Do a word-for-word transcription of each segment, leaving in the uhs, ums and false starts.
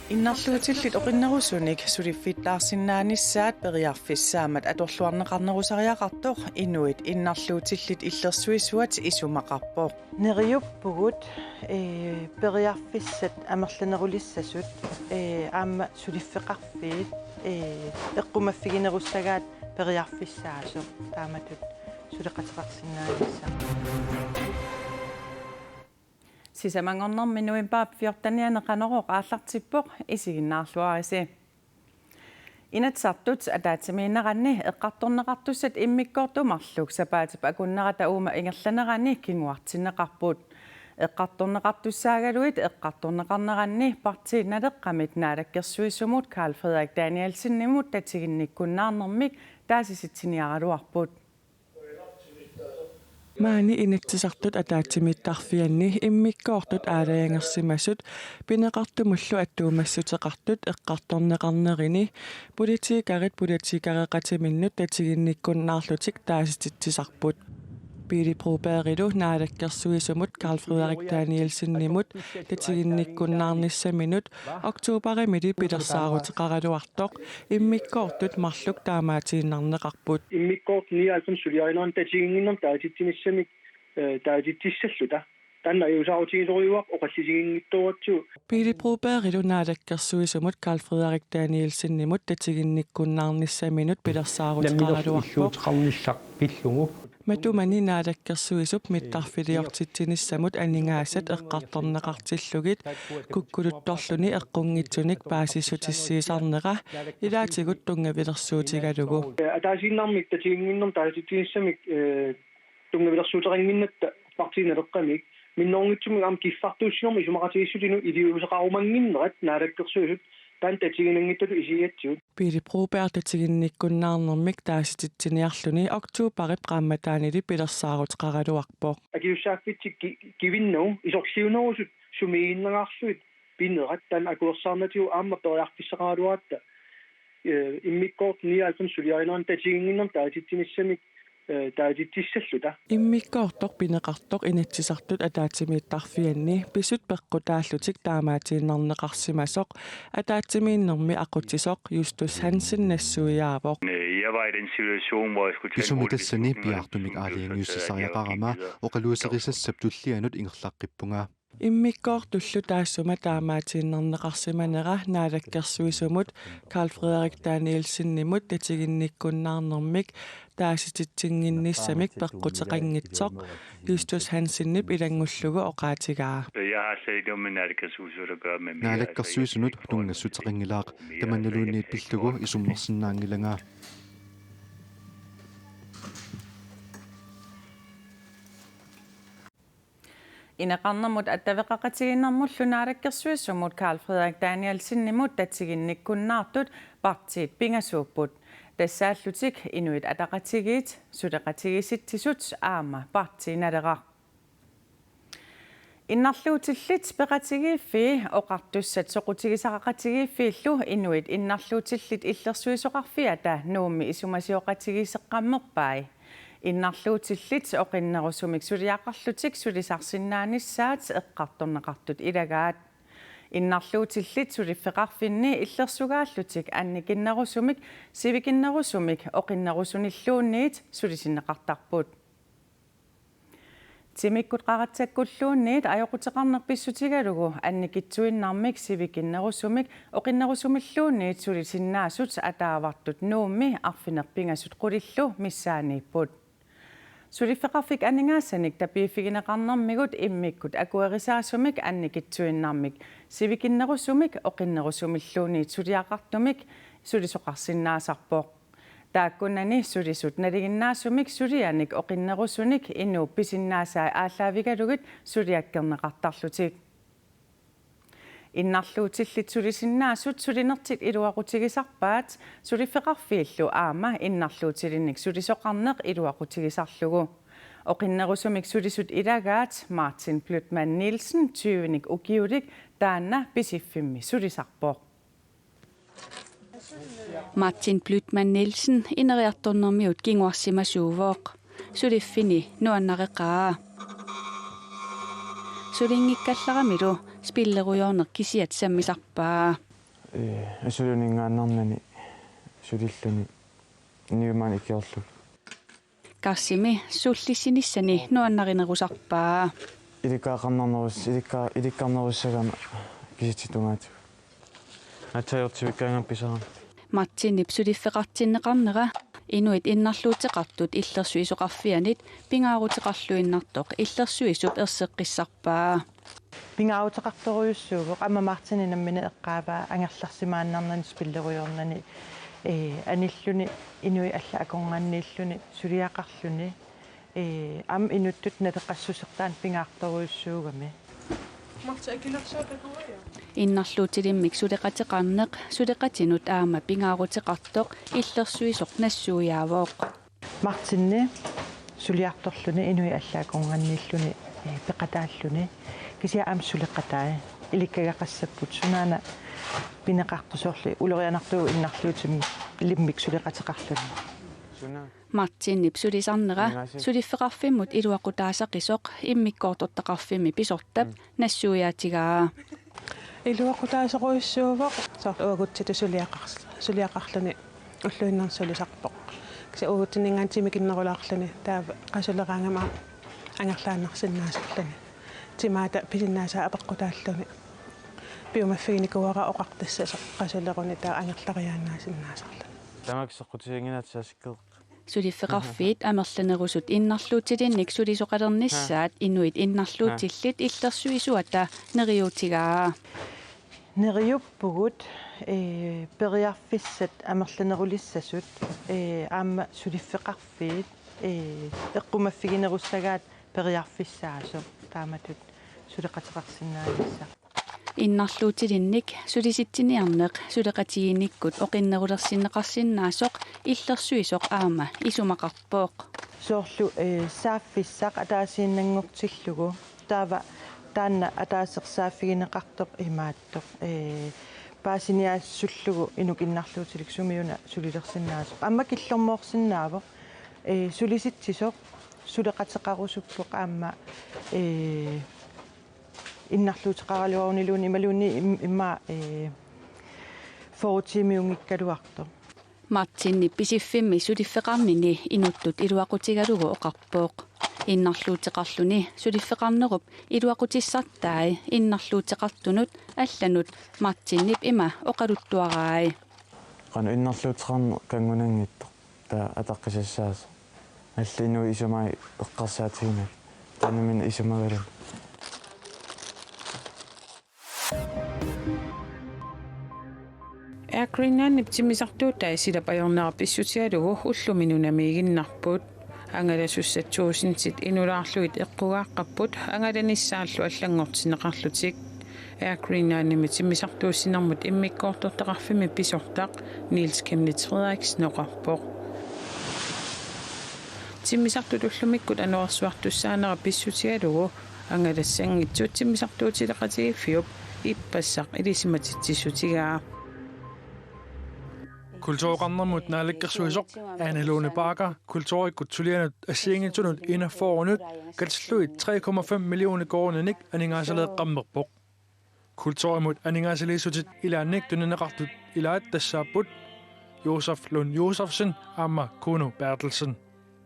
Innarluutillit oqinnerusunik suliffittaarsinnaanissaat periarfissaammat atorluarneqarnerusariaqartoq Inuit Innarluutillit Illersuisuat isumaqarpoq. Neriuppugut, ee, periarfissat amerlanerulissasut, ee, aamma suliffeqarfiit, ee, eqqumaffiginerussagaat periarfissaasoq taamatut suleqateqarsinnaanissaa. Sisamanngornermi novembarip fjortenianni Qanorooq aallartippoq, isiginnaarluarisi. Inatsisartut ataatsimiinneranni eqqartorneqartussat immikkoortut marluk sapaatip akunnerata uuma ingerlanerani kinguartinneqarput. Eqqartorneqartussaagaluit eqqartorneqarneranni Partii Naleqqamit naalakkersuisumut Karl Frederik Danielsenimut tatiginnikkunnaarnermik taasisitsiniaraluarput. Maani Inatsisartut ataatsimiittarfianni immikkoortut aalajangersimasut pineqartumullu attuumassuteqartut eqqartorneqarnerini politikerit politikereqatiminnut tatiginnikkunnaarlutik taasititsisarput. Pele Brobergilu naalakkersuisumut Karl Frederik Danielsenimut tatiginnikkunnaarnissaminut oktoberimili pilersaaruteqaraluartoq immikkoortut marluk taamaatiinnarneqarput. Immikkoortut nioghalvfems suliarinerani tatiginninnermik taasititsinissamik, eh, taasititsissalluta. Taanna ajuusaarutigisorujussuuarput oqallisiginngitsooratsigu. Pele Brobergilu naalakkersuisumut Karl Frederik Danielsenimut tatiginnikkunnaarnissaminut pilersaaruteqaraluarpoq. Namminerlu illuuteqarnissaq pillugu. Matumani naalakkersuisup mittarfiliortitsinissamut aningaasat eqqartorneqartillugit kukkuluttorluni eqqunngitsunik paasissutissiisarnera ilaatigut tunngavilersuutigalugu. Ataasiinnarmik tatiginninnermik taasititsinissamik, eh, tunngavilersuuteqannginnatta Partii Naleqqamik minnerunngitsumik aamma kiffartuussinermut isumaqatigiissutinut iliuuseqarumannginnerat naalakkersuisut taanna tatiginanngitsutut isigigatsigu. Pele Broberg tatiginnikkunnaarnermik taasititsiniarluni oktoberip qaammataanili pilersaaruteqaraluarpoq. Akisussaaffitik ki-, kivinnagu isorliunerusut sumiginnangaarlugit pinerat taanna akuersaarnatigut aamma periarfissaqaraluaratta, eh, immikkoortut nioghalvfems suliarinerani tatiginninnermik taasititsinissamik, eh, taasititsissalluta. Immikkoortoq pineqartoq Inatsisartut ataatsimiittarfianni pisut peqqutaallutik taamaatiinnarneqarsimasoq ataatsimiinnermi aqutsisoq Justus Hansen nassuiaavoq. Jeg var i den situation, hvor jeg skulle tage en Pisumik hurtig tassani beslutning, og det piaartumik besluttede sig, at jeg aalajangiussisariaqarama gik videre. Oqaluuserisassap tullianut ingerlaqqippunga. Immikkoortullu taassuma taamaatiinnarneqarsimanera naalakkersuisumut Karl Frederik Danielsenimut tatiginnikkunnaarnermik taasititsinnginnissamik peqquteqanngitsoq Justus Hansenip ilanngullugu oqaatigaa. Jeg har slet ikke noget med naalakkersuisut at gøre, men mere, altså, jeg Naalakkersuisunut tunngassuteqanngilaaq, tamannaluunniit pillugu isummersinnaanngilanga. Ineqarnermut attaveqaqatigiinnermullu naalakkersuisumut Karl Frederik Danielsenimut tatiginnikkunnaartut partiit pingasuupput. Tassaallutik Inuit Ataqatigiit, Suleqatigiissitsisut aamma Partii Naleraq. Innarluutillit Peqatigiiffii, Oqartussat Soqutigisaqaqatigiiffiillu Inuit Innarluutillit Illersuisoqarfiata Nuummi isumasioqatigiisseqqammerpai. Innarluutillit oqinnerusumik suliaqarlutik sulisarsinnaanissaat eqqartorneqartut ilagaat. Innarluutillit suliffeqarfinni illersugaallutik annikinnerusumik, sivikinnerusumik oqinnerusunilluunniit sulisinneqartarput. Timikkut qaratsakkulluunniit ajoquteqarneq pissutigalugu annikitsuinnarmik sivikinnerusumik oqinnerusumilluunniit sulisinnaasut ataavartut Nuummi arfineq-pingasut qulillu missaaniipput. Suliffeqarfik aningaasanik tapiiffigineqarnermigut immikkut akuerisaasumik annikitsuinnarmik sivikinnerusumik oqinnerusumilluunniit suliaqartumik sulisoqarsinnaasarpoq. Taakkunani sulisut nalinginnaasumik sulianik oqinnerusunik inuup pisinnaasai aallaavigalugit suliakkerneqartarlutik. Innarluutillit sulisinnaasut sulinertik iluaqutigisarpaat, suliffeqarfiillu aamma innarluutilinnik sulisoqarneq iluaqutigisarlugu. Oqinnerusumik sulisut ilagaat Martin Blütmann Nielsen tyvenik ukiulik taanna Pisiffimmi sulisarpoq. Martin Blütmann Nielsen ineriartornermigut kinguarsimasuuvoq. Suliffini nuannareqaa. Sulinngikkallaramilu spillerujoorneq kisiat sammisarpaa. Ee, asuluninngaannarnani sulilluni inuit maani ikiorlugit. Karsimi sullissinissani nuannarinerusarpaa. Ilikkagaqarnarnerus-, ilikka-, ilikkarnerussagama kisitsisungaatigut. Aatsaat ajortivikkaangama pisarama. Martinip suliffeqartinneqarnera inuit innarluuteqartut illersuisoqarfianit pingaaruteqarluinnartoq illersuisup erseqqissarpaa. Pingaaruteqartorujussuuvoq aamma Martini nammineq eqqaavaa angerlarsimaannarnani spillerujoornani, ee, anilluni inuit allat akornanniilluni suliaqarluni, ee, aamma inuttut naleqassusertaannik pingaartorujussuugami. Innarluutilimmik suleqateqarneq suleqatinut aamma pingaaruteqartoq illersuisoq nassuiaavoq. Martini suliartorluni inuit allat akornanniilluni, ee, peqataalluni. Kisianni aamma suleqatai ilikkagaqassapput sunaana pineqartoq soorlu ulorianartuuvoq innarluutilimmik suleqateqarluni. Martinip sulisarnera suliffeqarfimmut iluaqutaasaqisoq immikkoortortaqarfimmi pisortap nassuiaatigaa. Iluaqutaasorujussuuvoq soorlu uagutsitut suliaqars-, suliaqarluni ulluinnarni sulisarpoq. Kisianni uagutsininngaanniit timikinnerulaarluni taava qasuleraangama angerlaannarsinnaasorluni. Timaata pisinnaasaa apeqqutaalluni. Piumaffiginikuuara oqartassasoq qasuleruni taava angerlariaannaasinnaasorluni. Tamakku soqutiginngilaat saasikkeq. Suliffeqarfiit amerlanerusut innarluutilinnik sulisoqalernissaat inuit innarluutillit illersuisuata neriuutigaa. Neriuppugut, ee, periarfissat amerlanerulissasut, ee, aamma suliffeqarfiit, ee, eqqumaffiginerussagaat periarfissaasoq taamatut suleqateqarsinnaanissaq. Innarluutilinnik sulisitsiniarneq suleqatigiinnikkut oqinnerulersinneqarsinnaasoq illersuisoq aamma isumaqarpoq. Soorlu, ee, saaffissaq ataasiinnanngortillugu. Taava taanna ataaseq saaffigineqartoq imaattoq. Ee, paasiniaassusillugu inuk innarluutilik sumiuna sulilersinnaasoq. Aamma killormoorsinnaavoq. Ee, sulisitsisoq suleqateqarusuppoq aamma, ee, innarluuteqaraluaruniluunniit imaluunniit im-, immaqa, ee, fyrre tiimiunngikkaluartoq. Martinip Pisiffimmi suliffeqarnini inuttut iluaqutigalugu oqarpoq. Innarluuteqarluni suliffeqarnerup iluaqutissartai innarluuteqartunut allanut Martinip ima oqaluttuarai. Qanoq innarluuteqarneq kanngunanngitsoq taava ataqqisassaassaaq. Allat inuit isumagit eqqarsaatiginagit. Taanna nammineq isumagaluni. Air Greenlandip timmisartuutai silap ajornera pissutigalugu ullumi nunamiiginnarput. Angalasussat tuusintit inulaarlugit eqqugaaqqapput angalanissaallu allanngortinneqarlutik. Air Greenlandimi timmisartuussinermut immikkoortortaqarfimmi pisortaq Niels Chemnitz Frederiksen oqarpoq. Timmisartut ullumikkut anorersuartussaanera pissutigalugu angalassanngitsut timmisartuutileqatigiiffiup ippassaq ilisimatitsissutigaa. Kultureqarnermut naalakkersuisoq Ane Lone Bagger kulturikkut sulianut assigiinngitsunut enogfyrrenut katillugit tre komma fem millioner koruuninik aningaasaleeqqammerpoq. Kulturimut aningaasaliissutit ilaannik tunineqartut ilaat tassaapput Josef Lund Josefsen aamma Kuno Berthelsen.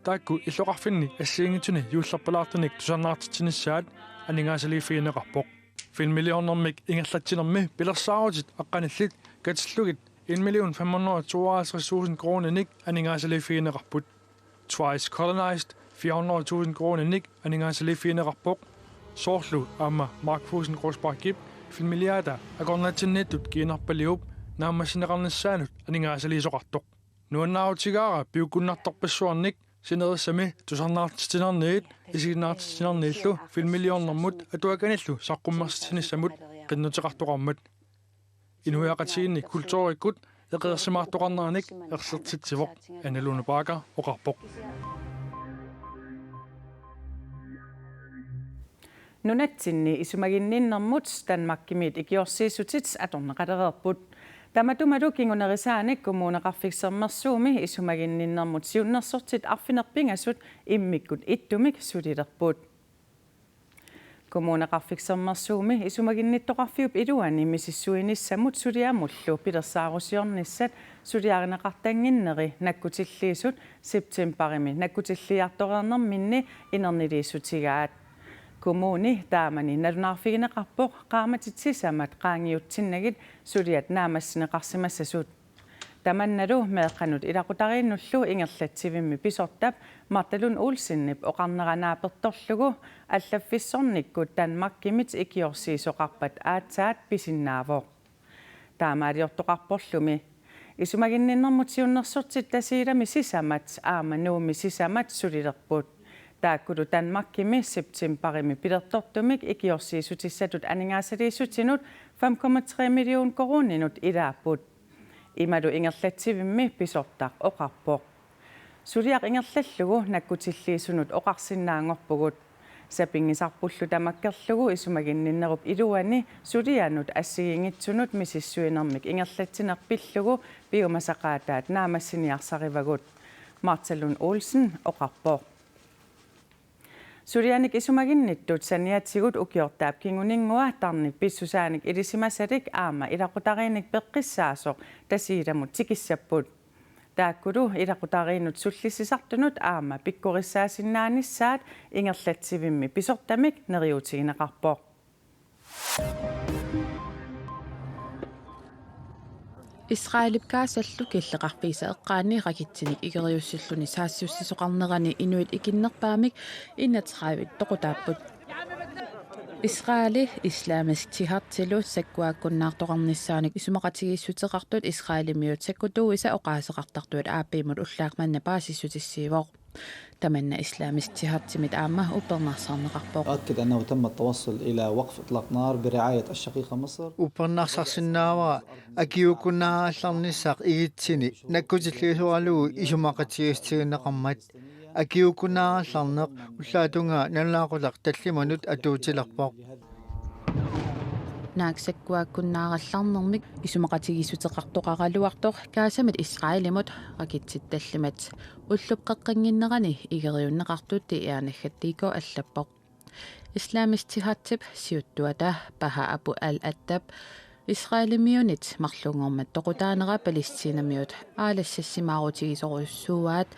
Taakku illoqarfinni assigiinngitsuni juullerpalaartunik tusarnaartitsinissaat aningaasaliiffigineqarpoq. Filmiliornermik ingerlatsinermi pilersaarutit aqqanillit katillugit en million fem hundrede og tooghalvtreds tusind koruuninik aningaasaliiffigineqarput. Twice Colonized fire hundrede tusind koruuninik aningaasaliiffigineqarpoq. Soorlu aamma Mark Fussen Grossbachip filmiliaata akornatsinniittut kiinarpaliup naammassineqarnissaanut aningaasaliisoqartoq. Nuannaarutigaara piukkunnartorpassuarnik sinerissami tusarnaartitsinerniit isiginnaartitsinerniillu filmiliornermut atuakkanillu saqqummersitsinissamut qinnuteqartoqarmat. Inuiaqatigiinni kulturikkut eqeersimaartoqarneranik ersertitsivoq, Ane Lone Bagger oqarpoq. Nunatsinni isumaginninnermut Danmarkimiit ikiorsiissutit atorneqalereerput. Tamatumalu kingunerisaanik Kommuneqarfik Sermersuumi isumaginninnermut siunnersortit arfineq-pingasut immikkut ittumik sulilerput. Kommuneqarfik Sermersuumi isumaginnittoqarfiup iluani misissuinissamut suliamullu pilersaarusiornissat suliarineqartannginneri nakkutilliisut septembarimi nakkutilliiartoreernerminni inerniliissutigaat. Kommuni taamani nalunaarfigineqarpoq qaammatit sisamat qaangiutsinnagit suliat naammassineqarsimassasut. Tamannalu meeqqanut ilaqutariinnullu ingerlatsivimmi pisortap Martha Lund Olsenip oqarnera naapertorlugu allaffissornikkut Danmarkimit ikiorsiisoqarpat aatsaat pisinnaavoq. Taamaaliortoqarporlumi isumaginninnermut siunnersortit Tasiilami sisamat aamma Nuummi sisamat sulilerput. Taakkulu Danmarkimi septembarimi pilertortumik ikiorsiissutissatut aningaasaliissutinut fem komma tre million koruuninut ilaapput. Imalu ingerlatsivimmi pisortaq oqarpoq. Suliaq ingerlallugu nakkutilliisunut oqarsinnaanngorpugut. Sapinngisarpullu tamakkerlugu isumaginninnerup iluani sulianut assigiinngitsunut misissuinermik ingerlatsineq pillugu piumasaqaataat naammassiniarsarivagut, Martha Lund Olsen oqarpoq. Sulianik isumaginnittut saniatigut ukiortaap kinguninngua tarnip pissusaanik ilisimasalik aamma ilaqutariinnik peqqissaasoq Tasiilamut tikissapput. Taakkulu ilaqutariinnut sullissisartunut aamma pikkorissaasinnaanissaat ingerlatsivimmi pisortamik neriuutigineqarpoq. Israelip Gazallu killeqarfiisa eqqaani raketsinik igeriussilluni saassussisoqarnerani inuit ikinnerpaamik enogtredive toqutaapput. Israeli Islamisk Jihadilu sakkuakkunnaartoqarnissaanik isumaqatigiissuteqartut Israelimiut sakkutuuisa oqaaseqartartuat A P-mut ullaaq manna paasissutissiivoq. Tamanna Islamisk Jihadimit aamma uppernarsarneqarpoq. أؤكد أنه تم التوصل إلى وقف إطلاق نار برعاية الشقيقة مصر. Uppernarsarsinnaavara akiuukkunnaarallarnissaq igitsini nakkutilliisoralugu isumaqatigiissutigineqarmat. Akiuukkunnaarallarneq ullaatungaa nalunaaqutaq tallimanut atuutilerpoq. Naak sakkuakkunnaarallarnermik isumaqatigiissuteqartoqaraluartoq Gazamit Israelimut raketsit tallimat ullup qeqqannginnerani igeriunneqartut T R naggat D K allappoq. Islamisk Jihadip siuttuata Baha Abu al-Attab Israelimiunit marlunngormat toqutaanera Palæstinamiut aalassassimaarutigisorujussuuaat.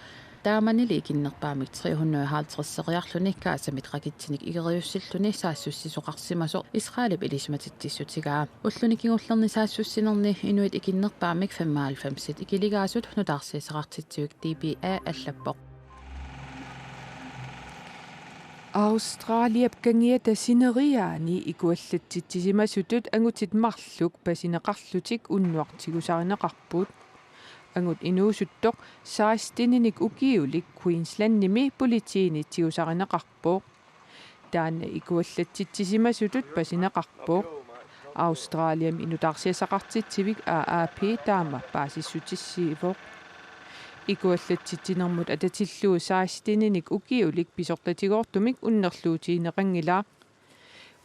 Taamanili ikinnerpaamik tre hundrede og halvtreds-eriarluni Gazamit raketsinik igeriussilluni saassussisoqarsimasoq Israelip ilisimatitsissutigaa. Ulluni kingullerni saassussinerni inuit ikinnerpaamik femoghalvfemsit ikiligaasut nutaarsiassaqartitsivik D P A allappoq. Australiap kangiata sineriaani ikuallatsitsisimasutut angutit marluk pasineqarlutik unnuaq tigusarineqarput. Angut inuusuttoq seksteninik ukiulik Queenslandimi politiini tigusarineqarpoq. Taanna ikuallatsitsisimasutut pasineqarpoq. Australiami nutaarsiassaqartitsivik A A P taama paasissutissiivoq. Ikuallatsitsinermut atatillugu seksteninik ukiulik pisortatigoortumik unnerluutigineqanngilaq.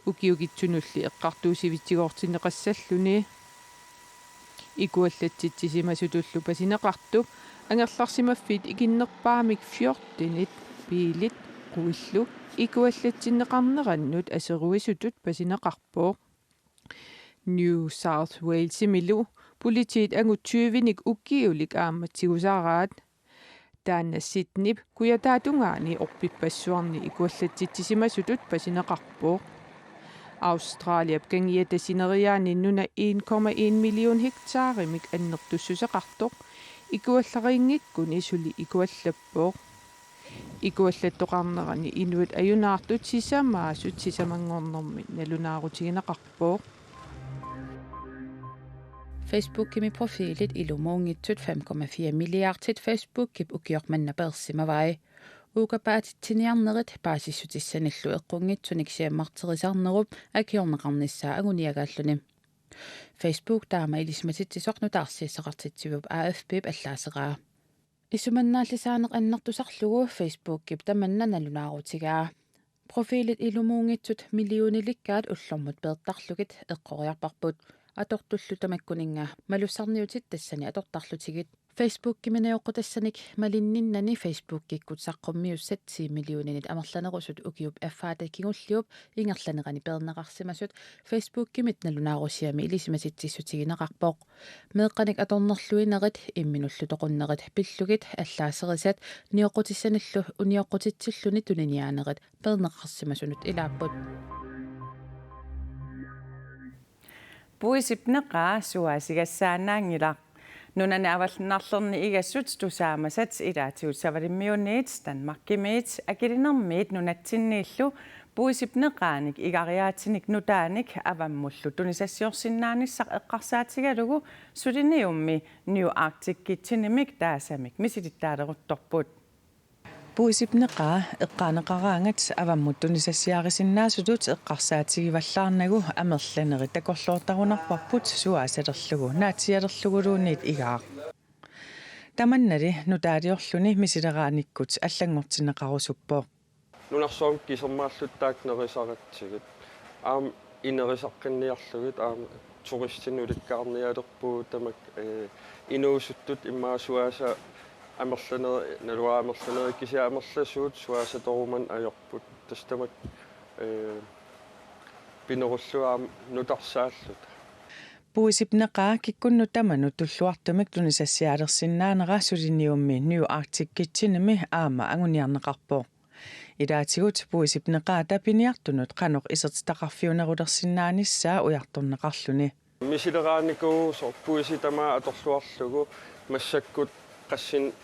Ukiukitsunulli eqqartuussivitsigoortinneqassalluni. Ikuallatsitsisimasutullu pasineqartup angerlarsimaffit ikinnerpaamik fjortenit biilit quillu ikuallatsinneqarnerannut aseruisutut pasineqarpoq. New South Walesimilu politiit angut tyvenik ukiulik aamma tigusaraat. Taanna Sydneyp kujataatungaani orpippassuarni ikuallatsitsisimasutut pasineqarpoq. Australiap kangiata sineriaani nuna en komma en million hektaarimik annertussuseqartoq ikuallarinngikkuni suli ikuallappoq. Ikuallattoqarnerani inuit ajunaartut sisamaasut sisamanngornermi nalunaarutigineqarpoq. Facebookimi profiilit ilumuunngitsut fem komma fire milliardit Facebookip ukioq manna peersimavai. Uukapaatitsiniarnerit paasissutissanillu eqqunngitsunik siammarterisarnerup akiorneqarnissaa anguniagaalluni. Facebook taama ilisimatitsisoq nutaarsiassaqartitsivuup A F P-p allaaseraa. Isumannaallisaaneq annertusarlugu Facebookip tamanna nalunaarutigaa. Profiilit ilumuunngitsut millionilikkaat ullormut peertarlugit eqqoriarparput. Atortullu tamakkuninnga malussarniutit tassani atortarlutigit. Facebookimi nioqqutassanik malinninnani Facebookikkut saqqummiussat ti millioninit amerlanerusut ukiup affaata kingulliup ingerlanerani peerneqarsimasut Facebookimit nalunaarusiami ilisimasitsissutigineqarpoq. Meeqqanik atornerluinerit, imminullu toqunnerit pillugit allaaserisat nioqqutissanillu unioqqutitsilluni tuniniaanerit peerneqarsimasunut ilaapput. Puisip neqaa suaasigassaannaanngilaq. Nunani avannarlerni igasut tusaamasat ilaatigut Savalimmiuniit, Danmarkimiit, Akilinermiit nunatsinniillu puisip neqaanik igariaatinik nutaanik avammullu tunisassiorsinnaanissaq eqqarsaatigalugu suliniummi New Arctic Kitchenimik taasamik misilittaaleruttorput. Puisip neqaa eqqaaneqaraangat avammut tunisassiarisinnaasutut eqqarsaatigivallaarnagu amerlanerit takorloortarunarparput suaasalerlugu naatsiialerluguluunniit igaaq. Tamannali nutaaliorluni misileraanikkut allanngortinneqarusuppoq. Nunarsuarmi kisermaallutik taakku nerisaratsigit. Aamma inerisaqqinniarlugit aamma turistinik ulikkaarnialerpugut tamakku, ee, inuusuttut immaqa suaasa amerlanerit, naluara amerlanerit kisianni amerlasuut suaasatorumaneq ajorput. Tassa tamakku, ee, pinerullugit aamma nutarsaalluta. Puisip neqaa kikkunnut tamanut tulluartumik tunisassiaalersinnaanera suliniummi New Arctic Kitchenimi aamma anguniarneqarpoq. Ilaatigut puisip neqaata piniartunut qanoq isertitaqarfiunerulersinnaanissaa ujartorneqarluni. Misileraanikuuvoq soorlu puisi tamaat atorluarlugu massakkut qassinik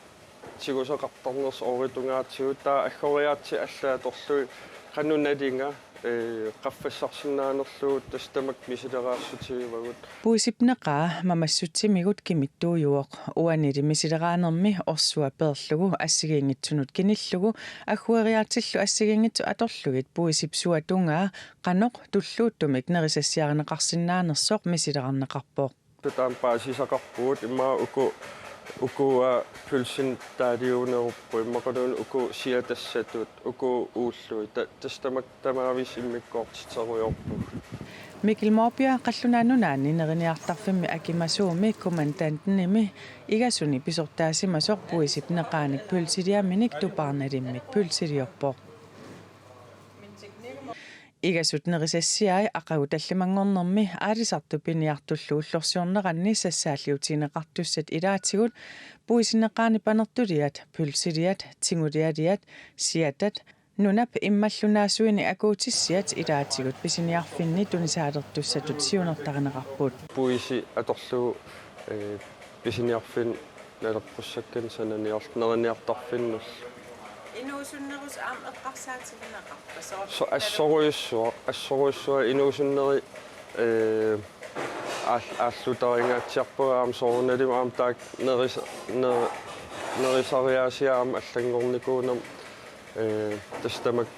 tiguseqartarnersoq ooritungaatigut, taava aggoriaatsit allat atorlugit qanoq nalinga, ee, qaffassarsinnaanerlugu tassa tamakku misileraassutigivagut. Puisip neqaa mamassutsimigut kimittuujuvoq. Uanili misileraanermi orsua peerlugu assigiinngitsunut kinillugu aggueriaatsillu assigiinngitsut atorlugit puisip suatungaa qanoq tulluuttumik nerisassiarineqarsinnaanersoq misilerarneqarpoq. Taanna paasisaqarpugut immaqa uku, ukua pølsinik taaliunerupput immaqaluunniit uku siatassatut, uku uullugit, ta-, tassa tamakku tamaavisa immikkoortiterujoorpugut. Mikkel Maabjerg Qallunaat Nunaanni neriniartarfimmi akimasuumi kommandantenimi igasuni pisortaasimasoq puisip neqaanik pølsiliaminik tupaarnalimmik pølsiliorpoq. Igasut nerisassiai aqagu tallimanngornermi aalisartut piniartullu ullorsiorneranni sassaalliutigineqartussat ilaatigut puisineqaani panertuliat, pølsiliat, tingulialiat, siatat, nunap immallu naasuinik akuutissiat ilaatigut pisiniarfinni tunisaalertussatut siunertarineqarput. Puisi atorlugu, ee, pisiniarfinni naleqqussakkanik sananiar-, neriniartarfinnullu. Inuusunnerusut aamma eqqarsaatigineqarpa? So-, assorujussuaq, assorujussuaq inuusunneri, ee, aal-, aallutaringaatsiarpagut aamma soorunalimi aamma taakku nerisa-, ner-, nerisariaasiat aamma allanngornikuunermut, ee, tassa tamakku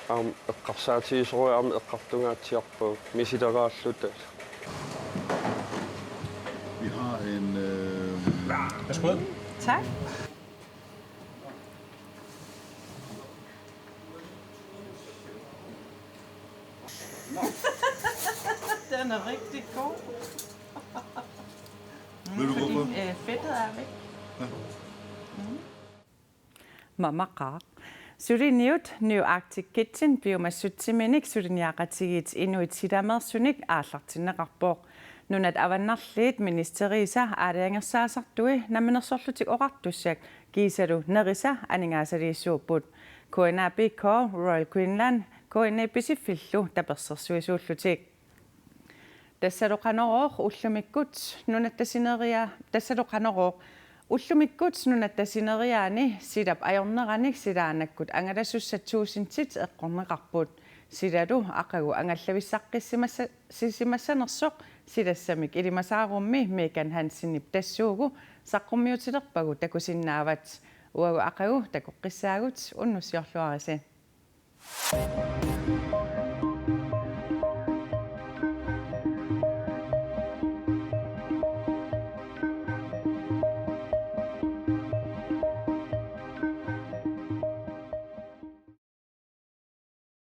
aamma eqqarsaatigisorujussuuvoq aamma eqqartungaatsiarpagut misileraalluta. Vi har en, øh, Værsgo. Tak. Den er rigtig god. Ved du hvorfor? Fordi, øh, fedtet er væk. Ja. Mm. Mamaqaaq. Suliniut New Arctic Kitchen piumassutsiminik suliniaqatigiit inuit silameersunik aallartinneqarpoq. Nunat Avannarliit ministeriisa aalajangersaasartui Namminersorlutik Oqartussat kiisalu nerisa aningaasaliissuupput. K N A B K, Royal Greenland, K N A P-siffillu tapersersuisuullutik. Tassalu Qanorooq ullumikkut nunatta sineria-, tassalu Qanorooq ullumikkut nunatta sineriaani silap ajorneranik silaannakkut angalasussat tuusintit eqqorneqarput. Silalu aqagu angallavissaqqissimassanersoq silassamik ilimasaarummi Megan Hansenip tassuugu saqqummiutilerpagu takusinnaavat. Uagut aqagu takoqqissaagut, unnussiorluarisi.